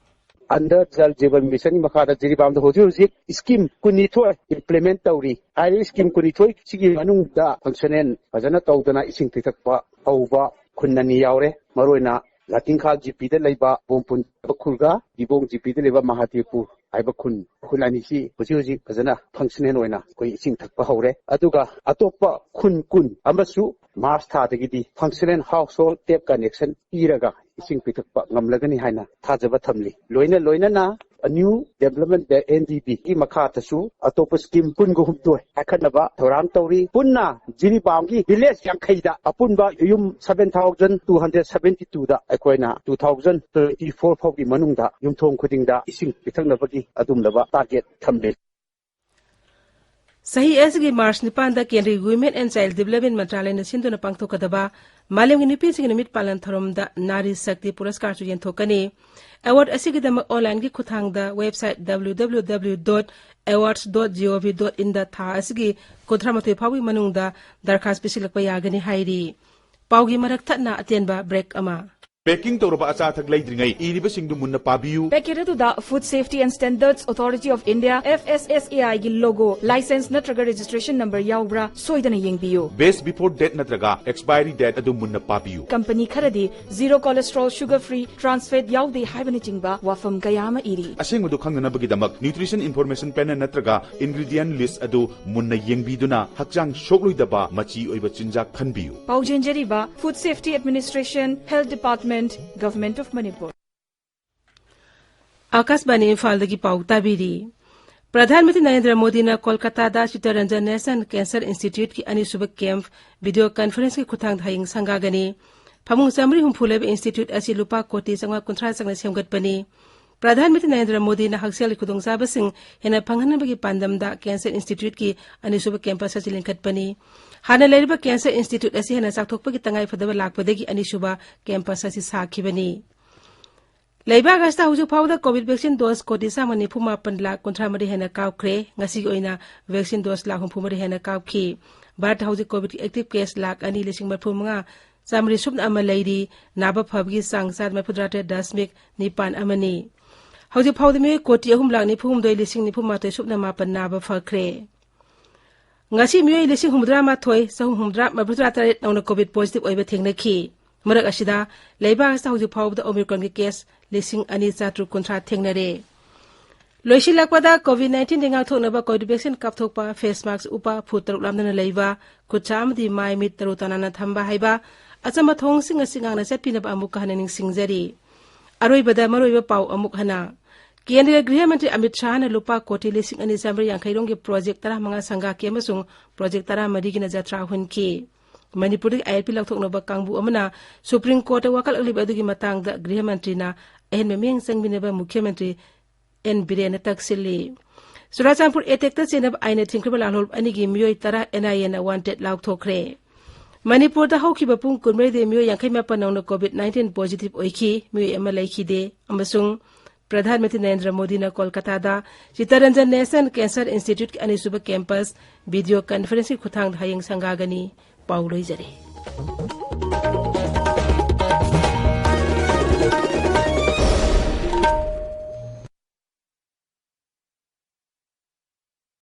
ꯑꯟꯗꯔ ꯖꯜ ꯖꯤꯕꯟ ꯃꯤꯁꯟꯒꯤ ꯃꯈꯥꯗ ꯖꯤꯔꯤꯕꯥꯝꯗ ꯍꯧꯖꯤꯛ ꯍꯧꯖꯤꯛ ꯁ꯭ꯀꯤꯝ ꯀꯨꯟꯅꯤꯊꯣꯏ ꯏꯝꯄ꯭ꯂꯤꯃꯦꯟ ꯇꯧꯔꯤ꯫ ꯍꯥꯏꯔꯤꯕ ꯁ꯭ꯀꯤꯝ ꯀꯨꯟꯅꯤꯊꯣꯏꯁꯤꯒꯤ ꯃꯅꯨꯡꯗ ꯐꯪꯁꯟꯅꯦꯜ ꯐꯖꯅ ꯇꯧꯗꯅ ꯏꯁꯤꯡ ꯄꯤꯊꯛꯄ ꯍꯧꯕ ꯈꯨꯟ ꯑꯅꯤ ꯌꯥꯎꯔꯦ꯫ ꯃꯔꯨꯑꯣꯏꯅ ꯂꯥꯇꯤꯡꯈꯥꯜ ꯖꯤꯄꯤꯗ ꯂꯩꯕ ꯕꯣꯝꯄꯨꯟ ꯈꯨꯜꯒ ꯗꯤꯕꯣꯡ ꯖꯤꯄꯤꯗ ꯂꯩꯕ ꯃꯍꯥꯗꯦꯕꯄꯨꯔ ꯍꯥꯏꯕ ꯈꯨꯟ, ꯈꯨꯟ ꯑꯅꯤꯁꯤ ꯍꯧꯖꯤꯛ ꯍꯧꯖꯤꯛ ꯐꯖꯅ ꯐꯪꯁꯟꯅꯦꯜ ꯑꯣꯏꯅ ꯑꯩꯈꯣꯏ ꯏꯁꯤꯡ ꯊꯛꯄ ꯍꯧꯔꯦ꯫ ꯑꯗꯨꯒ ꯑꯇꯣꯞꯄ ꯈꯨꯟ ꯀꯨꯟ ꯑꯃꯁꯨ ꯃꯥꯔꯆ ꯊꯥꯗꯒꯤꯗꯤ ꯐꯪꯁꯟꯅꯦꯜ ꯍꯥꯎꯁꯍꯣꯜ ꯇꯦꯞ ꯀꯅꯦꯛꯁꯟ ꯄꯤꯔꯒ ꯏꯁꯤꯡ ꯄꯤꯊꯛꯄ ꯉꯝꯂꯒꯅꯤ ꯍꯥꯏꯅ ꯊꯥꯖꯕ ꯊꯝꯂꯤ꯫ ꯂꯣꯏꯅ ꯂꯣꯏꯅꯅ new development bank, N D ꯕꯤꯒꯤ ꯃꯈꯥꯗꯁꯨ ꯑꯇꯣꯞꯄ ꯁ꯭ꯀꯤꯝ ꯀꯨꯟꯒ ꯍꯨꯝꯗꯣꯏ ꯄꯥꯏꯈꯠꯅꯕ ꯊꯧꯔꯥꯡ ꯇꯧꯔꯤ꯫ ꯄꯨꯟꯅ ꯖꯤꯔꯤꯕꯥꯝꯒꯤ ꯚꯤꯂꯦꯖ ꯌꯥꯡꯈꯩꯗ ꯑꯄꯨꯟꯕ ꯌꯨꯝ seven thousand two hundred seventy ꯇꯨꯗ ꯑꯩꯈꯣꯏꯅ ꯇꯨ ꯊꯥꯎꯖꯟ ꯇ꯭ꯋꯦꯟꯇꯤ ꯐꯣꯔ ꯐꯥꯎꯒꯤ ꯃꯅꯨꯡꯗ ꯌꯨꯝꯊꯣꯡ ꯈꯨꯗꯤꯡꯗ ꯏꯁꯤꯡ ꯄꯤꯊꯛꯅꯕꯒꯤ ꯑꯗꯨꯒꯨꯝꯂꯕ ꯇꯥꯔꯒꯦꯠ ꯊꯝꯂꯤ꯫ ꯆꯍꯤ ꯑꯁꯤꯒꯤ ꯃꯥꯔꯆ ꯅꯤꯄꯥꯟꯗ ꯀꯦꯟꯗ꯭ꯔꯒꯤ ꯋꯤꯃꯦꯟ ꯑꯦꯟ ꯆꯥꯏꯜ ꯗꯤꯕꯂꯞꯃꯦꯟ ꯃꯟꯇ꯭ꯔꯥꯂꯌꯅ ꯁꯤꯟꯗꯨꯅ ꯄꯥꯡꯊꯣꯛꯀꯗꯕ ꯃꯥꯂꯦꯝꯒꯤ ꯅꯨꯄꯤꯁꯤꯡꯒꯤ ꯅꯨꯃꯤꯠ ꯄꯥꯂꯟ ꯊꯧꯔꯝꯗ ꯅꯥꯔꯤ ꯁꯛꯇꯤ ꯄꯨꯔꯁꯀꯥꯔꯁꯨ ꯌꯦꯟꯊꯣꯛꯀꯅꯤ꯫ ꯑꯦꯋꯥꯔꯗ ꯑꯁꯤꯒꯤꯗꯃꯛ ꯑꯣꯟꯂꯥꯏꯟꯒꯤ ꯈꯨꯠꯊꯥꯡꯗ website W W W dot awards dot G O V dot ꯏꯟꯗ ꯊꯥ ꯑꯁꯤꯒꯤ ꯀꯨꯟꯊ꯭ꯔꯥꯃꯥꯊꯣꯏ ꯐꯥꯎꯒꯤ ꯃꯅꯨꯡꯗ ꯗꯔꯈꯥꯁ ꯄꯤꯁꯤꯜꯂꯛꯄ ꯌꯥꯒꯅꯤ ꯍꯥꯏꯔꯤ꯫ ꯄꯥꯎꯒꯤ ꯃꯔꯛ ꯊꯠꯅ ꯑꯇꯦꯟꯕ ꯕ꯭ꯔꯦꯛ ꯑꯃ꯫ ꯄꯦꯀꯤꯡ ꯇꯧꯔꯕ ꯑꯆꯥ ꯑꯊꯛ ꯂꯩꯗ꯭ꯔꯤꯉꯩ ꯏꯔꯤꯕꯁꯤꯡꯗꯨ ꯃꯨꯟꯅ ꯄꯥꯕꯤꯌꯨ꯫ ꯄꯦꯀꯦꯠ ꯑꯗꯨꯗ Food Safety and Standards Authority of India, F S S A I ꯒꯤ ꯂꯣꯒꯣ, ꯂꯥꯏꯁꯦꯟꯁ ꯅꯠꯇ꯭ꯔꯒ ꯔꯦꯖꯤꯁꯇ꯭ꯔꯦꯁꯟ ꯅꯝꯕꯔ ꯌꯥꯎꯕ꯭ꯔꯥ ꯁꯣꯏꯗꯅ ꯌꯦꯡꯕꯤꯌꯨ꯫ Best before date ꯅꯠꯇ꯭ꯔꯒ expiry date ꯑꯗꯨ ꯃꯨꯟꯅ ꯄꯥꯕꯤꯌꯨ꯫ ꯀꯝꯄꯅꯤ ꯈꯔꯗꯤ zero cholesterol, sugar free, trans fat ꯌꯥꯎꯗꯦ ꯍꯥꯏꯕꯅꯆꯤꯡꯕ ꯋꯥꯐꯝ ꯀꯌꯥ ꯑꯃ ꯏꯔꯤ꯫ ꯑꯁꯦꯡꯕꯗꯨ ꯈꯪꯅꯅꯕꯒꯤꯗꯃꯛ nutrition information panel ꯅꯠꯇ꯭ꯔꯒ ingredient list ꯑꯗꯨ ꯃꯨꯟꯅ ꯌꯦꯡꯕꯤꯗꯨꯅ ꯍꯛꯆꯥꯡ ꯁꯣꯛꯂꯣꯏꯗꯕ ꯃꯆꯤ ꯑꯣꯏꯕ ꯆꯤꯟꯖꯥꯛ ꯈꯟꯕꯤꯌꯨ꯫ ꯄꯥꯎꯖꯦꯟꯖꯔꯤꯕ Food Safety Administration, Health Department, Government of Manipur꯫ ꯑꯥꯀꯥꯁꯕꯥꯅꯤ ꯏꯝꯐꯥꯜꯗꯒꯤ ꯄꯥꯎ ꯇꯥꯕꯤꯔꯤ꯫ ꯄ꯭ꯔꯙꯥꯟ ꯃꯟꯇ꯭ꯔꯤ ꯅꯔꯦꯟꯗ꯭ꯔ ꯃꯣꯗꯤꯅ ꯀꯣꯜꯀꯥꯇꯥꯗ ꯆꯤꯠꯇꯔꯟꯖꯟ ꯅꯦꯁꯅꯦꯜ ꯀꯦꯟꯁꯔ ꯏꯟꯁꯇꯤꯇ꯭ꯌꯨꯠꯀꯤ ꯑꯅꯤꯁꯨꯕ ꯀꯦꯝꯞ ꯚꯤꯗꯤꯑꯣ ꯀꯟꯐꯔꯦꯟꯁꯀꯤ ꯈꯨꯠꯊꯥꯡꯗ ꯍꯌꯦꯡ ꯁꯪꯒꯥꯒꯅꯤ꯫ ꯐꯃꯨꯡ ꯆꯥꯃꯔꯤ ꯍꯨꯝꯐꯨ ꯂꯩꯕ ꯏꯟꯁꯇꯤꯇ꯭ꯌꯨꯠ ꯑꯁꯤ ꯂꯨꯄꯥ ꯀꯣꯇꯤ ꯆꯥꯝꯃꯉꯥ ꯀꯨꯟꯊ꯭ꯔꯥ ꯆꯪꯅ ꯁꯦꯝꯒꯠꯄꯅꯤ꯫ ꯄ꯭ꯔꯙꯥꯟ ꯃꯟꯇ꯭ꯔꯤ ꯅꯔꯦꯟꯗ꯭ꯔ ꯃꯣꯗꯤꯅ ꯍꯛꯁꯦꯜꯒꯤ ꯈꯨꯗꯣꯡꯆꯥꯕꯁꯤꯡ ꯍꯦꯟꯅ ꯐꯪꯍꯟꯅꯕꯒꯤ ꯄꯥꯟꯗꯝꯗ ꯀꯦꯟꯁꯔ ꯏꯟꯁꯇꯤꯇ꯭ꯌꯨꯠꯀꯤ ꯑꯅꯤꯁꯨꯕ ꯀꯦꯝꯄꯁ ꯑꯁꯤ ꯂꯤꯡꯈꯠꯄꯅꯤ꯫ ꯍꯥꯟꯅ ꯂꯩꯔꯤꯕ ꯀꯦꯟꯁꯔ ꯏꯟꯁꯇꯤꯇ꯭ꯌꯨꯠ ꯑꯁꯤ ꯍꯦꯟꯅ ꯆꯥꯎꯊꯣꯛꯄꯒꯤ ꯇꯉꯥꯏꯐꯗꯕ ꯂꯥꯛꯄꯗꯒꯤ ꯑꯅꯤꯁꯨꯕ ꯀꯦꯝꯄꯁ ꯑꯁꯤ ꯁꯥꯈꯤꯕꯅꯤ꯫ ꯂꯩꯕꯥꯛ ꯑꯁꯤꯗ ꯍꯧꯖꯤꯛ ꯐꯥꯎꯕꯗ ꯀꯣꯚꯤꯗ ꯚꯦꯛꯁꯤꯟ ꯗꯣꯁ ꯀꯣꯇꯤ ꯆꯥꯝꯃ ꯅꯤꯐꯨ ꯃꯥꯄꯟ ꯂꯥꯈ ꯀꯨꯟꯊ꯭ꯔꯥ ꯃꯔꯤ ꯍꯦꯟꯅ ꯀꯥꯞꯈ꯭ꯔꯦ꯫ ꯉꯁꯤꯒꯤ ꯑꯣꯏꯅ ꯚꯦꯛꯁꯤꯟ ꯗꯣꯁ ꯂꯥꯈ ꯍꯨꯝꯐꯨ ꯃꯔꯤ ꯍꯦꯟꯅ ꯀꯥꯞꯈꯤ꯫ ꯚꯥꯔꯠꯇ ꯍꯧꯖꯤꯛ ꯀꯣꯚꯤꯗꯀꯤ ꯑꯦꯛꯇꯤꯚ ꯀꯦꯁ ꯂꯥꯈ ꯑꯅꯤ ꯂꯤꯁꯤꯡ ꯃꯔꯤꯐꯨ ꯃꯉꯥ ꯆꯥꯝꯃꯔꯤ ꯁꯨꯞꯅ ꯑꯃ ꯂꯩꯔꯤ꯫ ꯅꯥꯕ ꯐꯕꯒꯤ ꯆꯥꯡ ꯆꯥꯗ ꯃꯔꯤꯐꯨꯇꯔꯥ ꯇꯔꯦꯠ ꯗꯁꯃꯤꯛ ꯅꯤꯄꯥꯟ ꯑꯃꯅꯤ꯫ ꯍꯧꯖꯤꯛ ꯐꯥꯎꯕꯗ ꯃꯤꯑꯣꯏ ꯀꯣꯇꯤ ꯑꯍꯨꯝ ꯂꯥꯈ ꯅꯤꯐꯨ ꯍꯨꯝꯗꯣꯏ ꯂꯤꯁꯤꯡ ꯅꯤꯐꯨ ꯃꯥꯊꯣꯏ ꯁꯨꯞꯅ ꯃꯥꯄꯟ ꯅꯥꯕ ꯐꯈ꯭ꯔꯦ꯫ ꯉꯁꯤ ꯃꯤꯑꯣꯏ ꯂꯤꯁꯤꯡ ꯍꯨꯝꯐꯨꯇꯔꯥ ꯃꯥꯊꯣꯏ ꯆꯍꯨꯝ ꯍꯨꯝꯐꯨꯇꯔꯥ ꯃꯔꯤꯐꯨꯇꯔꯥ ꯇꯔꯦꯠ ꯅꯧꯅ ꯀꯣꯚꯤꯗ ꯄꯣꯖꯤꯇꯤꯚ ꯑꯣꯏꯕ ꯊꯦꯡꯅꯈꯤ꯫ ꯃꯔꯛ ꯑꯁꯤꯗ ꯂꯩꯕꯥꯛ ꯑꯁꯤꯗ ꯍꯧꯖꯤꯛ ꯐꯥꯎꯕꯗ ꯑꯣꯃꯤꯀ꯭ꯔꯣꯟꯒꯤ ꯀꯦꯁ ꯂꯤꯁꯤꯡ ꯑꯅꯤ ꯆꯥꯇ꯭ꯔꯨꯛ ꯀꯨꯟꯊ꯭ꯔꯥ ꯊꯦꯡꯅꯔꯦ꯫ ꯂꯣꯏꯁꯤꯜꯂꯛꯄꯗ ꯀꯣꯚꯤꯗ ꯅꯥꯏꯟꯇꯤꯟꯗꯒꯤ ꯉꯥꯛꯊꯣꯛꯅꯕ ꯀꯣꯚꯤꯗ ꯚꯦꯛꯁꯤꯟ ꯀꯥꯞꯊꯣꯛꯄ, ꯐꯦꯁ ꯃꯥꯛꯁ ꯎꯞꯄ, ꯐꯨꯠ ꯇꯔꯨꯛ ꯂꯥꯞꯅꯅ ꯂꯩꯕ, ꯈꯨꯠ ꯁꯥ ꯑꯃꯗꯤ ꯃꯥꯏ ꯃꯤꯠ ꯇꯔꯨ ꯇꯅꯥꯟꯅ ꯊꯝꯕ ꯍꯥꯏꯕ ꯑꯆꯝꯕ ꯊꯧꯑꯣꯡꯁꯤꯡ ꯑꯁꯤ ꯉꯥꯛꯅ ꯆꯠꯄꯤꯅꯕ ꯑꯃꯨꯛꯀ ꯍꯟꯅ ꯅꯤꯡꯁꯤꯡꯖꯔꯤ꯫ ꯑꯔꯣꯏꯕꯗ ꯃꯔꯨꯑꯣꯏꯕ ꯄꯥꯎ ꯑꯃꯨꯛ ꯍꯟꯅ꯫ ꯀꯦꯟꯗ꯭ꯔꯒꯤ ꯒ꯭ꯔꯤꯍ ꯃꯟꯇ꯭ꯔꯤ ꯑꯃꯤꯠ ꯁꯥꯍꯅ ꯂꯨꯄꯥ ꯀꯣꯇꯤ ꯂꯤꯁꯤꯡ ꯑꯅꯤ ꯆꯥꯝꯃꯔꯤ ꯌꯥꯡꯈꯩ ꯔꯣꯝꯒꯤ ꯄ꯭ꯔꯣꯖꯦꯛ ꯇꯔꯥꯃꯉꯥ ꯁꯪꯒꯥꯈꯤ ꯑꯃꯁꯨꯡ ꯄ꯭ꯔꯣꯖꯦꯛ ꯇꯔꯥꯃꯔꯤꯒꯤꯅ ꯖꯇ꯭ꯔꯥ ꯍꯨꯟꯈꯤ꯫ ꯃꯅꯤꯄꯨꯔꯗꯒꯤ ꯑꯥꯏ ꯑꯦꯜ ꯄꯤ ꯂꯧꯊꯣꯛꯅꯕ ꯀꯥꯡꯕꯨ ꯑꯃꯅ ꯁꯨꯄ꯭ꯔꯤꯝ ꯀꯣꯔꯠꯇ ꯋꯥꯀꯠꯂꯛꯂꯤꯕ ꯑꯗꯨꯒꯤ ꯃꯇꯥꯡꯗ ꯒ꯭ꯔꯤꯍ ꯃꯟꯇ꯭ꯔꯤꯅ ꯑꯍꯦꯟꯕ ꯃꯤꯠꯌꯦꯡ ꯆꯪꯕꯤꯅꯕ ꯃꯨꯈ꯭ꯌ ꯃꯟꯇ꯭ꯔꯤ ꯑꯦꯟ ꯕꯤꯔꯦꯟꯅ ꯇꯛꯁꯤꯜꯂꯤ꯫ ꯆꯨꯔꯥꯆꯥꯟꯄꯨꯔ ꯑꯦꯇꯦꯛꯇ ꯆꯦꯟꯅꯕ ꯑꯥꯏꯟꯅ ꯊꯤꯡꯈ꯭ꯔꯕ ꯂꯥꯜꯍꯧꯂꯨꯞ ꯑꯅꯤꯒꯤ ꯃꯤꯑꯣꯏ ꯇꯔꯥ ꯑꯦꯟ ꯑꯥꯏ ꯑꯦꯅ ꯋꯥꯟꯇꯦꯗ ꯂꯥꯎꯊꯣꯛꯈ꯭ꯔꯦ꯫ ꯃꯅꯤꯄꯨꯔꯗ ꯍꯧꯈꯤꯕ ꯄꯨꯡ ꯀꯨꯟꯃꯔꯤꯗ ꯃꯤꯑꯣꯏ ꯌꯥꯡꯈꯩ ꯃꯥꯄꯟ ꯅꯧꯅ ꯀꯣꯚꯤꯗ ꯅꯥꯏꯟꯇꯤꯟ ꯄꯣꯖꯤꯇꯤꯚ ꯑꯣꯏꯈꯤ, ꯃꯤꯑꯣꯏ ꯑꯃ ꯂꯩꯈꯤꯗꯦ꯫ ꯑꯃꯁꯨꯡ ꯄ꯭ꯔꯙꯥꯟ ꯃꯟꯇ꯭ꯔꯤ ꯅꯔꯦꯟꯗ꯭ꯔ ꯃꯣꯗꯤꯅ ꯀꯣꯜꯀꯥꯇꯥꯗ ꯆꯤꯠꯇꯔꯟꯖꯟ ꯅꯦꯁꯅꯦꯜ ꯀꯦꯟꯁꯔ ꯏꯟꯁꯇꯤꯇ꯭ꯌꯨꯠꯀꯤ ꯑꯅꯤꯁꯨꯕ ꯀꯦꯝꯄꯁ ꯚꯤꯗꯤꯑꯣ ꯀꯟꯐꯔꯦꯟꯁꯀꯤ ꯈꯨꯠꯊꯥꯡꯗ ꯍꯌꯦꯡ ꯁꯪꯒꯥꯒꯅꯤ꯫ ꯄꯥꯎ ꯂꯣꯏꯖꯔꯦ꯫